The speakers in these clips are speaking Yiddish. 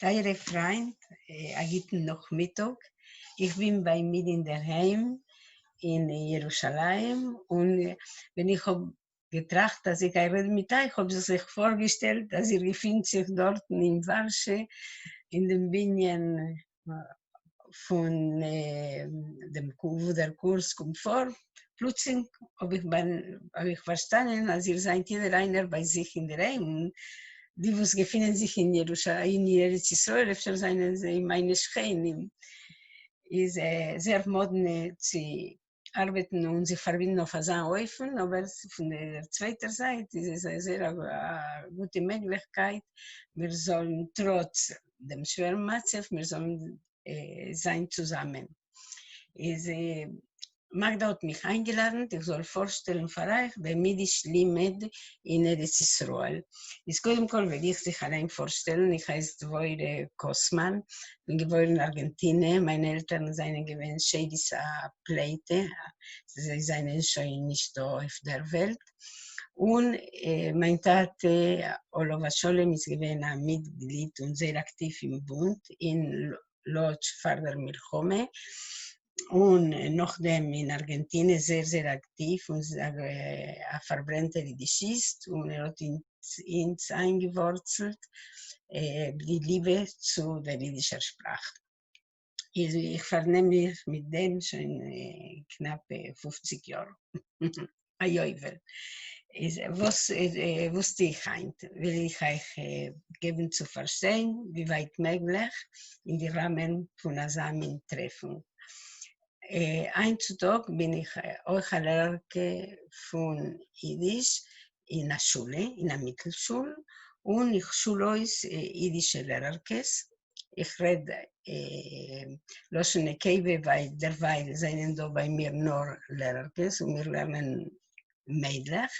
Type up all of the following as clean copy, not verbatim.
טייערע פריינט, א גוטן נאכמיטאג, איך בין ביי מיר אינדערהיים אין ירושלים, און ווען איך האב געטראכט אז איך גיי רעדן מיט אייך, האב איך זיך פארגעשטעלט אז איר געפינט זיך דארטן אין ווארשע, אין דעם בנין פון דעם וואו דער קורס קומט פאר, פלוצלינג האב איך האב איך פארשטאנען אז איר זענט יעדער איינער ביי זיך אינדערהיים, און די וואס געפינען זיך אין ירושלים אין ארץ ישראל אפשר זענען זיי מיינע שכנים, איז זייער מאדנע צו ארבעטן און זיך פארבינדן אויף אזא אופן, אבער פון דער צווייטער זייט איז עס זייער א גוטע מעגליכקייט מיר זאלן טראץ דעם שווערן מצב מיר זאלן זיין צוזאמען. איז מאגדא האט מיך איינגעלאדנט איך זאל פארשטעלן פאר אייך דעם אידיש לימוד אין ארץ ישראל. איז קודם כל וועל איך זיך אליין פארשטעלן, איך הייס דבורה קאסמאן, בין געבוירן אין ארגענטינע, מיינע עלטערן זענען געווען שארית הפליטה, זיי זענען שוין נישט דא אויף דער וועלט, און מיין טאטע עליו השלום איז געווען א מיטגליד און זייער אקטיוו אין בונד אין לאדזש פאר דער מלחמה, און נאכדעם אין ארגענטינע זייער זייער אקטיוו און א פארברענטער אידישיסט, און ער האט אונז איינגעווארצלט די ליבע צו דער אידישער שפראך. איך פארנעם מיך מיט דעם שוין קנאפע 50 יאר, א יובל. איז וואס וואס טו איך היינט? וויל איך אייך געבן צו פארשטיין ווי ווייט מעגליך אין די ראמען פון אזא מין טרעפונג. היינט צו טאג בין איך אויך א לערערקע פון אידיש אין א שולע, אין א מיטלשול, און איך שול אויס אידישע לערערקעס. איך רעד לשון נקבה ווייל דערווייל זענען דא ביי מיר נאר לערערקעס און מיר לערנען מיידלעך.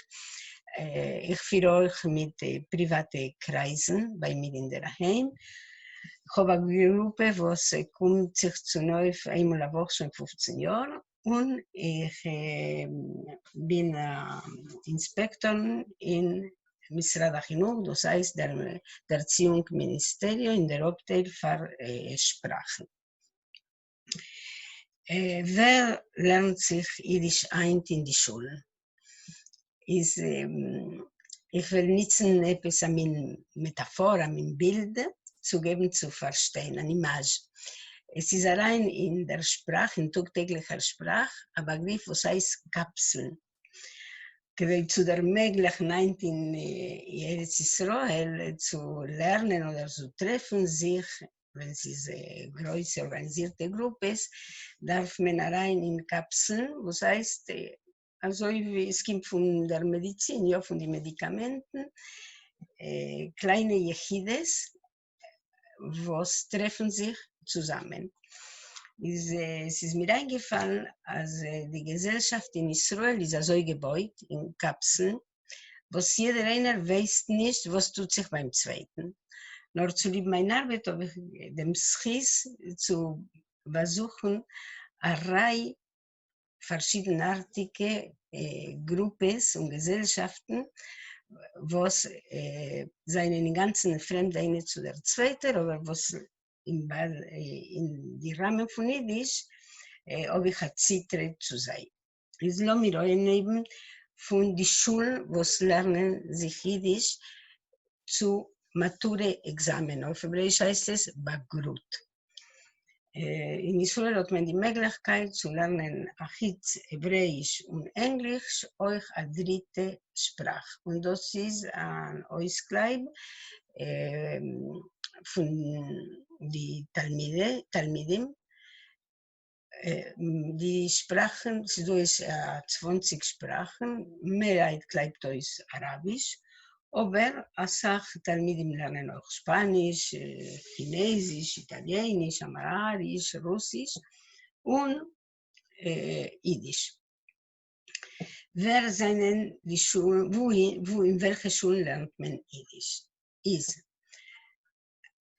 איך פיר אויך מיט פריוואטע קרייזן ביי מיר אינדערהיים. כ'האב א גרופע וואס קומט זיך צונויף איינמאל א וואך שוין 15 יאר, און איך בין א אינספעקטאר אין משרד החינוך, דאס הייסט דער דערציאונג מיניסטעריום אין דער אפטייל פאר שפראכן. ווער לערנט זיך אידיש היינט אין די שולן? איז איך וועל ניצן עפעס א מין מעטאפאר, א מין בילד, צו געבן צו פארשטיין, אן אימאזש. עס איז אריין אין דער שפראך, אין טאג טעגליכער שפראך, א באגריף וואס הייסט קאפסלן. כדי צו דערמעגליכן היינט אין ארץ ישראל צו לערנען אדער צו טרעפן זיך ווען ס'איז גרויסע ארגאניזירטע גרופעס, דארף מען אריין אין קאפסלן, וואס הייסט אזוי ווי עס קומט פון דער מעדיצין, יא, פון די מעדיקאמענטן, קליינע יחידות וואס טרעפן זיך צוזאמען. איז ס'איז מיר איינגעפאלן אז די געזעלשאפט אין ישראל איז אזוי געבויט אין קאפסלן, וואס יעדער איינער ווייסט נישט וואס טוט זיך ביים צווייטן, נאר צוליב מיין ארבעט האב איך דעם זכות צו באזוכן א ריי פארשידנארטיגע גרופעס און געזעלשאפטן וואס זענען אינגאנצן פרעמד איינע צו דער צווייטער, אבער וואס אין די ראמען פון אידיש האב איך א צוטריט צו זיי. איז לאמיר אנהייבן פון די שולן וואס לערנען זיך אידיש צו מאטורע עקזאמען, אויף העברעאיש הייסט עס בגרות. אין ישראל האט מען די מעגליכקייט צו לערנען אחוץ העברעאיש און ענגליש אויך א דריטע שפראך, און דאס איז אן אויסקלייב פון די תלמידים. די שפראכן, ס'איז דא עס 20 שפראכן, מערהייט קלייבט אויס אראביש, אבער אסאך תלמידים לערנען אויך שפאניש, כינעזיש, איטאליעניש, אמהריש, רוסיש, און אידיש. ווער זענען די שולן, וואו אין וועלכע שולן לערנט מען אידיש? איז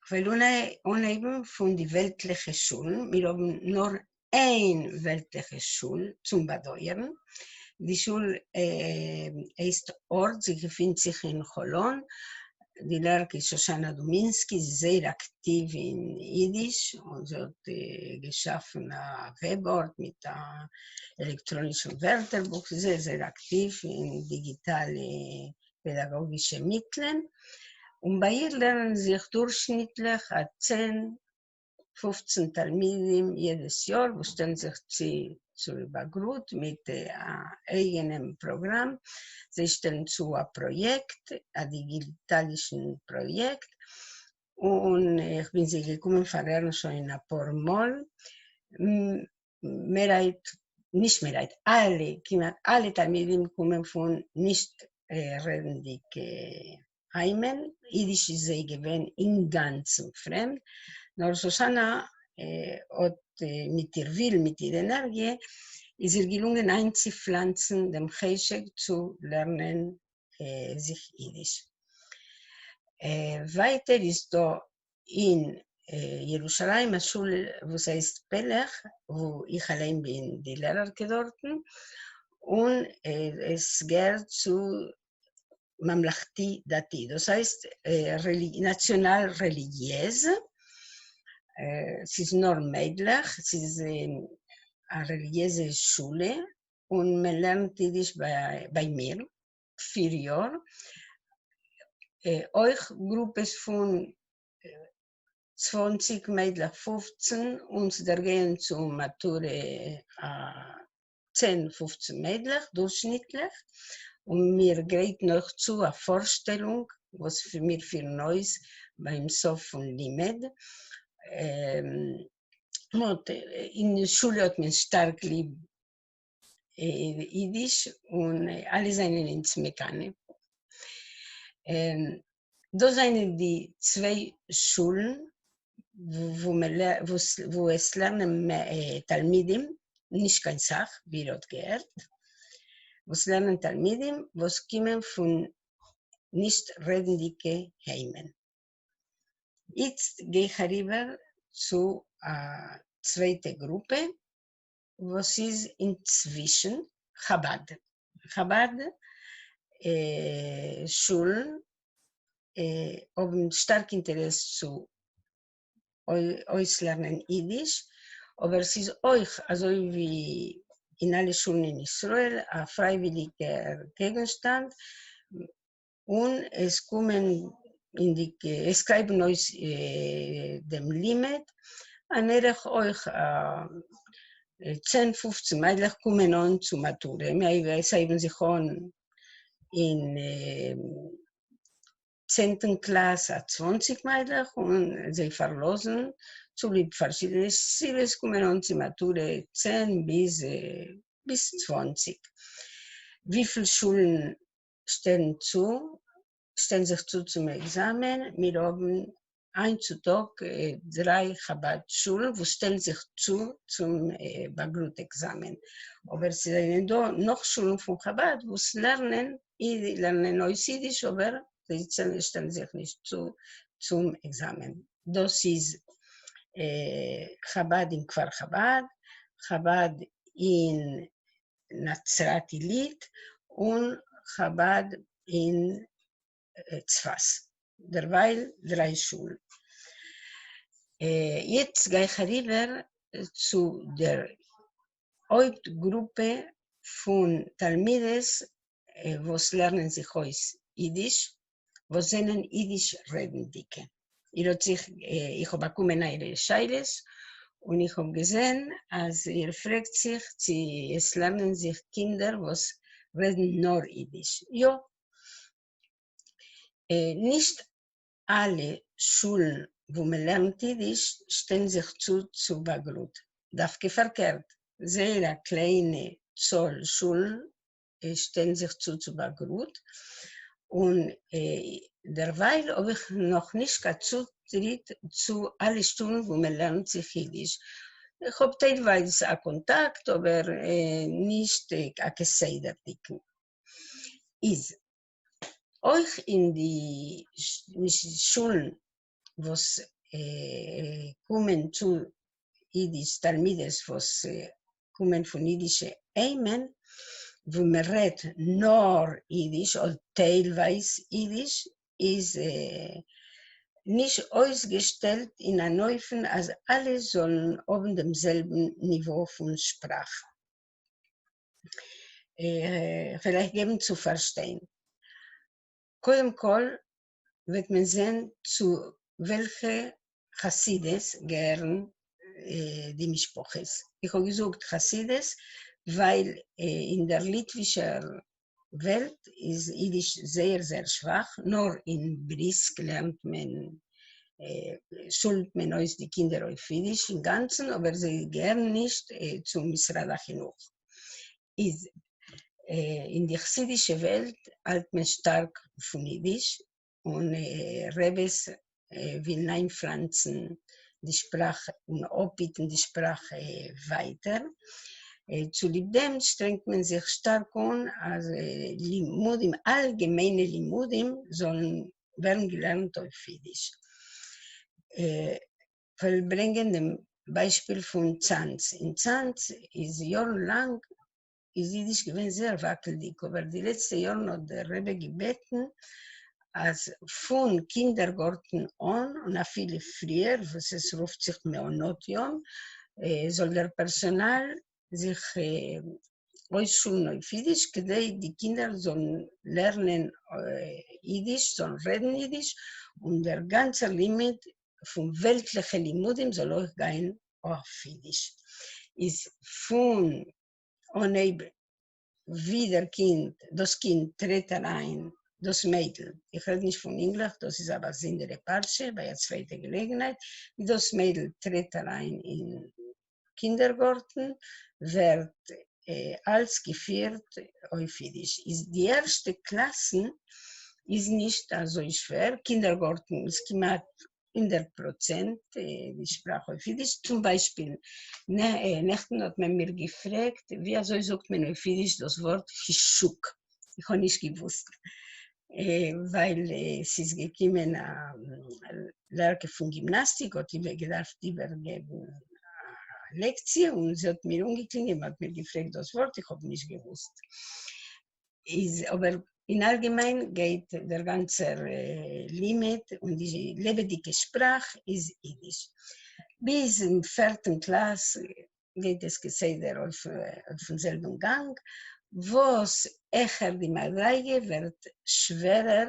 כ'וועל אנהייבן פון די וועלטליכע שולן, מיר האבן נאר איין וועלטליכע שול צום באדויערן, די שול הייסט אורט, זי געפינט זיך אין חולון. די לערערקע איז שושנה דומינסקי, זי איז זייער אקטיוו אין אידיש, און זי האט געשאפן א וועב-ארט מיט א עלעקטראנישן ווערטערבוך, זי איז זייער זייער אקטיוו אין דיגיטאלע פעדאגאגישע מיטלען, און ביי איר לערנען זיך דורכשניטליך א צען 15 תלמידים יעדעס יאר וואס שטעלן זיך צו צו בגרות מיט א אייגענעם פראגראם, זיי שטעלן צו א פראיעקט, א דיגיטאלישן פראיעקט, און איך בין זיי געקומען פארהערן שוין אפאר מאל, מערהייט, נישט מערהייט, אלע, כמעט אלע תלמידים קומען פון נישט רעדנדיגע היימען, אידיש איז זיי געווען אינגאנצן פרעמד, נאר שושנה האט מיט איר ווילן, מיט איר ענערגיע, איז איר געלונגען איינצופלאנצן דעם חשק צו לערנען זיך אידיש. ווייטער איז דא אין ירושלים א שול וואס הייסט פלך, וואו איך אליין בין די לערערקע דארטן, און עס געהערט צו ממלכתי דתי, דאס הייסט נאציאנאל רעליגיעז, ס'איז נאר מיידלעך, ס'איז א רעליגיעזע שולע, און מען לערנט אידיש ביי מיר פיר יאר, אויך גרופעס פון 20 מיידלעך 15, און ס'דערגייען צו מאטורע א 10 15 מיידלעך דורכשניטליך, און מיר גרייטן אויך צו א פארשטעלונג וואס מיר פירן אויס ביים סוף פון לימוד. אין שולע האט מען שטארק ליב אידיש און אלע זענען אונז מקנא. דאס זענען די צוויי שולן וואו עס לערנען תלמידים, נישט קיין סך ווי איר האט געהערט, וואס לערנען תלמידים וואס קומען פון נישט רעדנדיגע היימען. איצט גיי איך אריבער צו א צווייטע גרופע וואס איז אינצווישן חבד. חבד שולן האבן שטארק אינטערעס צו אויסלערנען אידיש, אבער ס'איז אויך אזוי ווי אין אלע שולן אין ישראל א פרייוויליגער געגנשטאנד, און עס קומען אין די עס קלייבן אויס דעם לימוד, אן ערך אויך 10 15 מיידלעך קומען אן צו מאטורע, עס הייבן זיך אן אין צענטן קלאס א 20 מיידלעך און זיי פארלאזן צוליב פארשידענע סיבות קומען אן צו מאטורע 10 ביז 20. וויפיל שולן שטעלן צו, שטעלן זיך צו צום עקזאמען, מיר האבן היינט צו טאג דריי חבד שולן וואס שטעלן זיך צו צום בגרות עקזאמען, אבער ס'זענען דא נאך שולן פון חבד וואס לערנען לערנען אויס אידיש אבער זיי שטעלן זיך נישט צו צום עקזאמען. דאס איז חבד אין כפר חבד, חבד אין נצרת עילית און חבד אין צפת. דערווייל דריי שולן. יעצט גיי איך אריבער צו דער הויפט גרופע פון תלמידות וואס לערנען זיך אויס אידיש, וואס זענען אידיש רעדנדיקע. איר האט זיך, איך האב באקומען אייערע שאלות, און איך האב געזען אז איר פרעגט זיך צו עס לערנען זיך קינדער וואס רעדן נאר אידיש. יא. נישט אלע שולן וואו מען לערנט אידיש שטעלן זיך צו צו בגרות. דווקא פארקערט, זייער א קליינע צאל שולן שטעלן זיך צו צו בגרות, און דערווייל האב איך נאך נישט קיין צוטריט צו אלע שולן וואו מען לערנט זיך אידיש. איך האב טיילווייז א קאנטאקט אבער נישט א כסדר'דיגן. איז אויך אין די שולן וואס קומען צו אידיש תלמידות וואס קומען פון אידישע היימען וואו מען רעדט נאר אידיש אדער טיילווייז אידיש. איז נישט אויסגעשטעלט אין אן אופן אז אלע זאלן האבן דעם זעלבן ניווא פון שפראך. כ'וועל אייך געבן צו פארשטיין. קודם כל וועט מען זען צו וועלכע חסידות געהערן די משפחות. איך האב געזאגט חסידות ווייל אין דער ליטווישער וועלט איז אידיש זייער זייער שוואך, נאר אין בריסק לערנט מען, שולט מען אויס די קינדער אויף אידיש אינגאנצן, אבער זיי געהערן נישט צום משרד החינוך. איז אין די חסידישע וועלט האלט מען שטארק פון אידיש, און רעבעס ווילן איינפלאנצן די שפראך און אפהיטן די שפראך ווייטער, צוליב דעם שטרענגט מען זיך שטארק אן אז לימודים, אלגעמיינע לימודים, זאלן ווערן געלערנט אויף אידיש. כ'וועל ברענגען דעם ביישפיל פון צאנז. אין צאנז איז יארן לאנג איז אידיש געווען זייער וואקלדיג, אבער די לעצטע יארן האט דער רבי געבעטן אז פון קינדערגארטן אן, און אפילו פריער, וואס עס רופט זיך מעונות יום, זאל דער פערסאנאל זיך אויסשולן אויף אידיש, כדי די קינדער זאלן לערנען אידיש, זאלן רעדן אידיש, און דער גאנצער לימוד פון וועלטליכע לימודים זאל אויך גיין אויף אידיש. איז פון אנהייב ווי דער קינד, דאס קינד טרעט אריין, דאס מיידל, איך רעד נישט פון אינגלעך, דאס איז א באזונדערע פרשה ביי א צווייטע געלעגנהייט, ווי דאס מיידל טרעט אריין אין קינדערגארטן ווערט אלץ געפירט אויף אידיש. איז די ערשטע קלאסן איז נישט אזוי שווער, קינדערגארטן איז כמעט 100% די שפראך אויף אידיש. צום ביישפיל, נעכטן האט מען מיר געפרעגט ווי אזוי זאגט מען אויף אידיש דאס ווארט חישוק, איך האב נישט געוואוסט, ווייל ס'איז געקומען א לערערקע פון גימנאסטיק האט געדארפט איבערגעבן א לעקציע און זי האט מיר אנגעקלינגען, מ'האט מיר געפרעגט דאס ווארט, איך האב נישט געוואוסט. איז אבער אין אלגעמיין גייט דער גאנצער לימוד און די לעבעדיגע שפראך איז אידיש. ביז אין פערטן קלאס גייט עס כסדר אויפן זעלבן גאנג, וואס העכער די מדריגה ווערט שווערער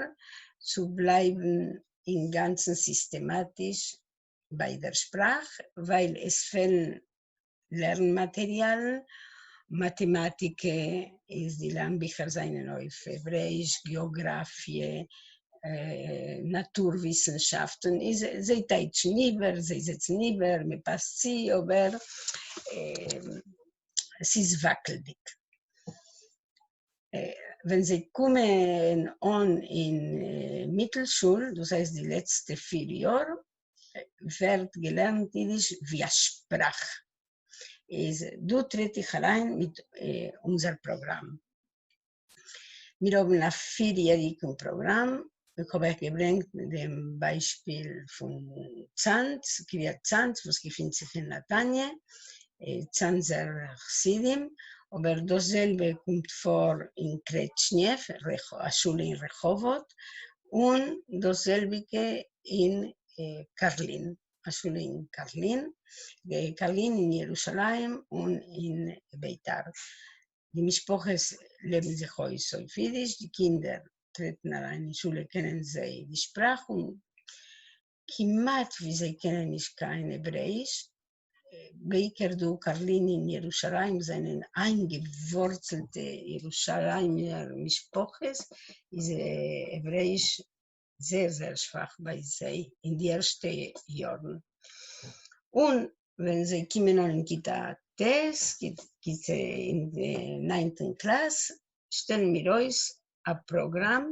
צו בלייבן אינגאנצן סיסטעמאטיש ביי דער שפראך, ווייל עס פעלן לערן מאטעריאלן, מאטעמאטיקע איז די לערנביכער זענען אויף העברעאיש, געאגראפיע, נאטור-וויסנשאפטן, איז זיי טייטשן איבער, זיי זעצן איבער, מען פאסט צו, אבער ס'איז וואקלדיג. ווען זיי קומען אן אין מיטלשול, דאס הייסט די לעצטע פיר יאר, ווערט געלערנט אידיש ווי א שפראך. איז דא טרעט איך אריין מיט אונזער פראגראם. מיר האבן א פיר יעריגן פראגראם, איך האב אייך געברענגט דעם ביישפיל פון צאנז, קריית צאנז וואס געפינט זיך אין נתניה, צאנזער חסידים, אבער דאס זעלבע קומט פאר אין קרעטשניף, א שולע אין רחובות, און דאס זעלביגע אין קארלין, א שולע אין קארלין, קארלין אין ירושלים און אין ביתר. די משפחות לעבן זיך אויס אויף אידיש, די קינדער טרעטן אריין אין שולע קענען זיי די שפראך און כמעט ווי זיי קענען נישט קיין העברעאיש, בעיקר דא קארלין אין ירושלים זענען איינגעווארצלטע ירושלימער משפחות, איז העברעאיש זייער זייער שוואך ביי זיי אין די ערשטע יארן, און ווען זיי קומען אן אין כיתה ט', אין די ניינטן קלאס, שטעלן מיר אויס א פראגראם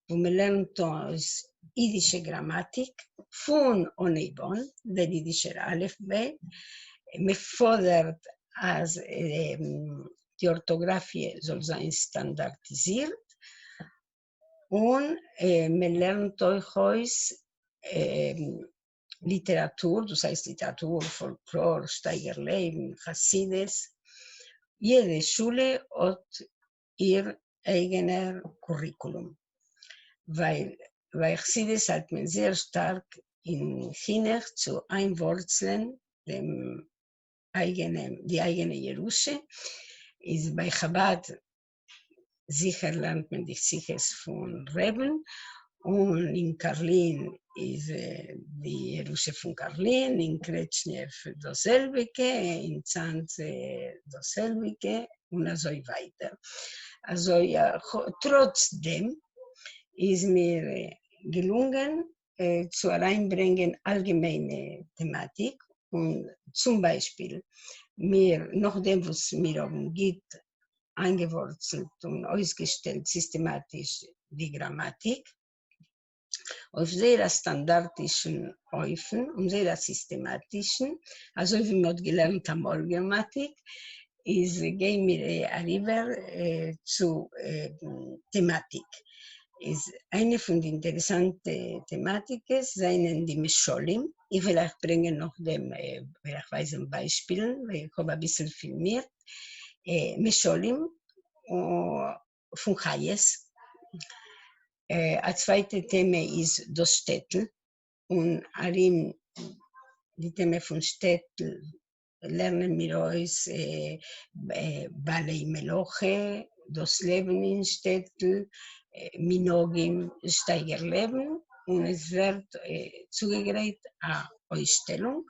וואו מען לערנט אויס אידישע גראמאטיק פון אנהייב אן, דער אידישער אלף בית, מען פאדערט אז די ארטאגראפיע זאל זיין סטאנדארטיזירט, און מען לערנט אויך אויס ליטעראטור, דאס הייסט ליטעראטור, פאלקלאר, שטייגער לעבן, חסידות, יעדע שולע האט איר אייגענער קוריקולום, ווייל ביי חסידות האלט מען זייער שטארק אין חינוך צו איינווארצלען דעם אייגענעם, די אייגענע ירושה, איז ביי חבד זיכער לערנט מען די שיחות פון רעבן, און אין קארלין איז די ירושה פון קארלין, אין קרעטשניף דאס זעלביגע, אין צאנז דאס זעלביגע, און אזוי ווייטער. אזוי טראץ דעם איז מיר געלונגען צו אריינברענגען אלגעמיינע טעמאטיק, און צום ביישפיל, מיר נאכדעם וואס מיר האבן גוט איינגעווארצלט און אויסגעשטעלט סיסטעמאטיש די גראמאטיק אויף זייער א סטאנדארטישן אופן און זייער א סיסטעמאטישן, אזוי ווי מען האט געלערנט אמאל גראמאטיק, איז גייען מיר אריבער צו טעמאטיק. איז איינע פון די אינטערעסאנטע טעמאטיקעס זענען די משלים, איך וועל אייך ברענגען נאכדעם וועל איך ווייזן ביישפילן, ווייל איך האב אביסל פילמירט משלים פון חיות. א צווייטע טעמע איז דאס שטעטל, און ארום די טעמע פון שטעטל לערנען מיר אויס בעלי מלאכה, דאס לעבן אין שטעטל, מנהגים, שטייגער לעבן, און עס ווערט צוגעגרייט א אויסשטעלונג.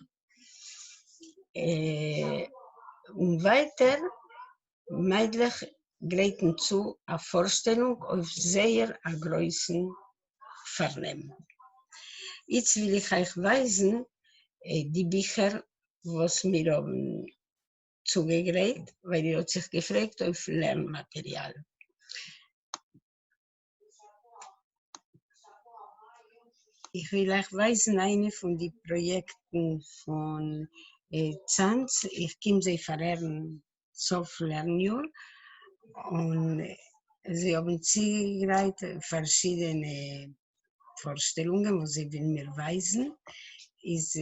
און ווייטער, מיידלעך גרייטן צו א פארשטעלונג אויף זייער א גרויסן פארנעם. איצט וויל איך אייך ווייזן די ביכער וואס מיר האבן צוגעגרייט, ווייל איר האט זיך געפרעגט אויף לערן מאטעריאל. איך וויל אייך ווייזן איינע פון די פראיעקטן פון צאנז, איך קום זיי פארהערן סוף לערן-יאר, און זיי האבן צוגעגרייט פארשידענע פארשטעלונגען וואס זיי ווילן מיר ווייזן, איז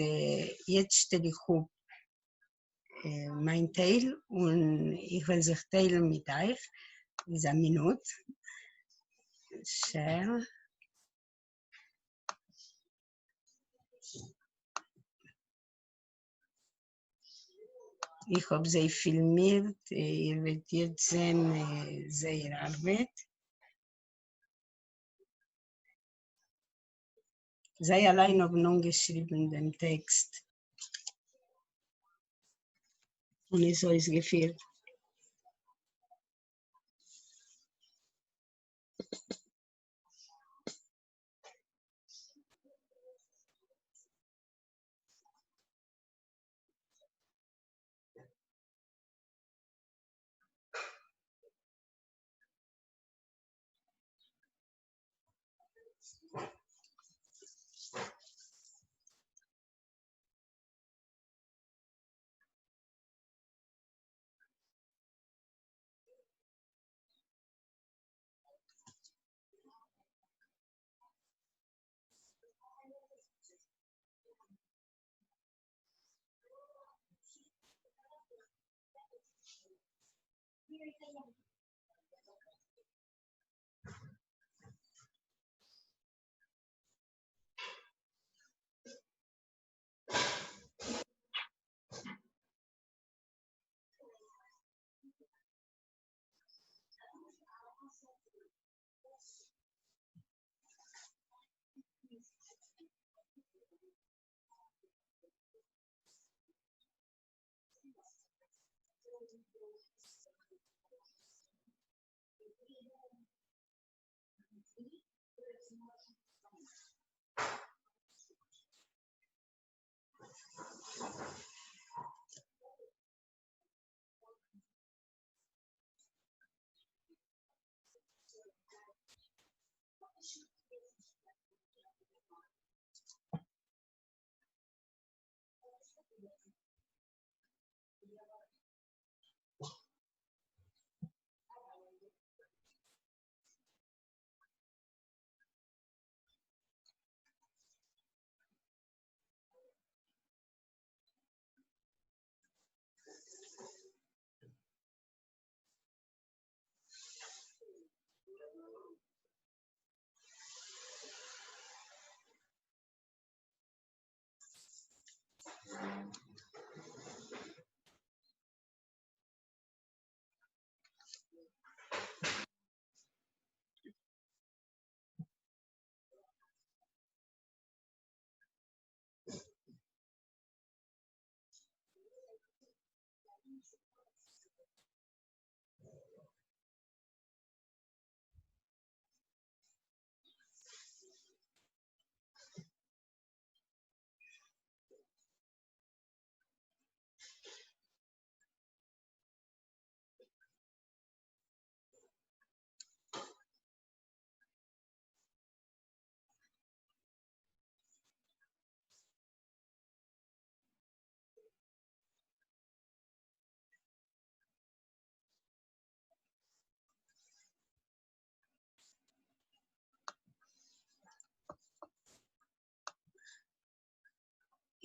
יעצט שטעל איך אפ מיין טייל און איך וועל זיך טיילן מיט אייך, איז א מינוט, share. איך האב זיי פילמירט, איר וועט יעצט זען זייער ארבעט. זיי אליין האבן אנגעשריבן דעם טעקסט און עס אויסגעפירט.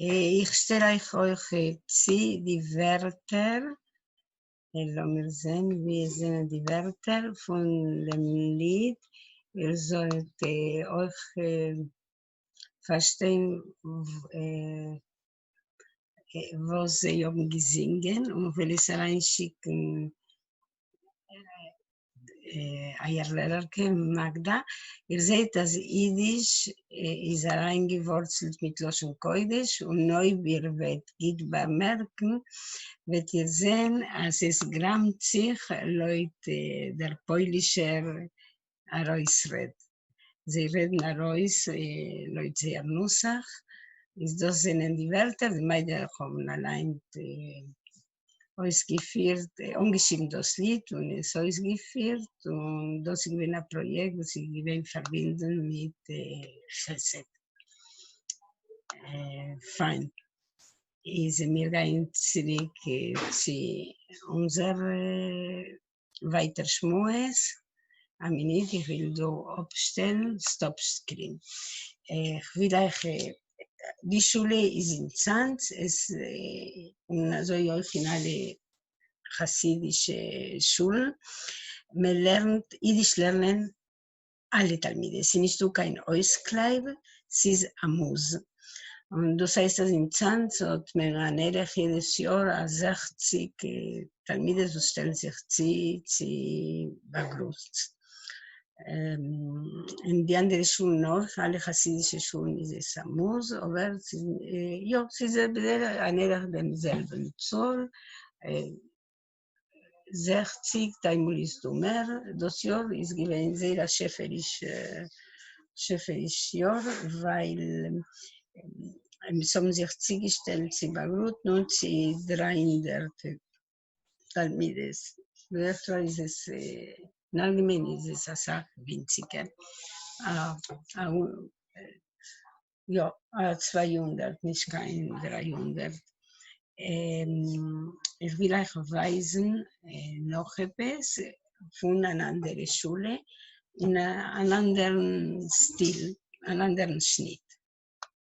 איך שטעל אייך אויך צו די ווערטער, לאמיר זען ווי עס זענען די ווערטער פון דעם ליד, איר זאלט אויך פארשטיין וואס זיי האבן געזינגען, און כ'וועל עס אריינשיקן אייער לערערקע מאגדא. איר זעט אז אידיש איז אריינגעווארצלט מיט לשון קודש, און אויב איר וועט גוט באמערקן וועט איר זען אז עס גראמט זיך לויט דער פוילישער ארויסרעד. זיי רעדן ארויס לויט זייער נוסח, איז דאס זענען די ווערטער, די מיידלעך האבן אליין אויסגעפירט, אנגעשריבן דאס ליד און עס אויסגעפירט, און דאס איז געווען א פראיעקט וואס איז געווען פארבינדן מיט חסד. פיין. איז מיר גייען צוריק צו אונזער ווייטער שמועס. א מינוט, איך וויל דא אפשטעלן, stop screen. איך וויל אייך, די שולע איז אין צאנז, עס און אזוי אויך אין אלע חסידישע שולן, מען לערנט אידיש לערנען אלע תלמידים, ס'איז נישטא קיין אויסקלייב, ס'איז א מוז. און דאס הייסט אז אין צאנז האט מען אן ערך יעדעס יאר א 60 תלמידות וואס שטעלן זיך צו צו בגרות. אין די אנדערע שולן אויך, אלע חסידישע שולן איז עס א מוז, אבער יא, ס'איז בערך אן ערך דעם זעלבן צאל, 60, טיילמאל איז דא מער, דאס יאר איז געווען זייער א שעפעריש שעפעריש יאר, ווייל עס האבן זיך צוגעשטעלט צו בגרות נאנט צו 300 תלמידות, בדרך כלל איז עס, אין אלגעמיין איז עס אסאך ווינציגער, יא, א 200, נישט קיין 300. איך וויל אייך ווייזן נאך עפעס פון אן אנדערע שולע, אין אן אנדערן סטיל, אן אנדערן שניט.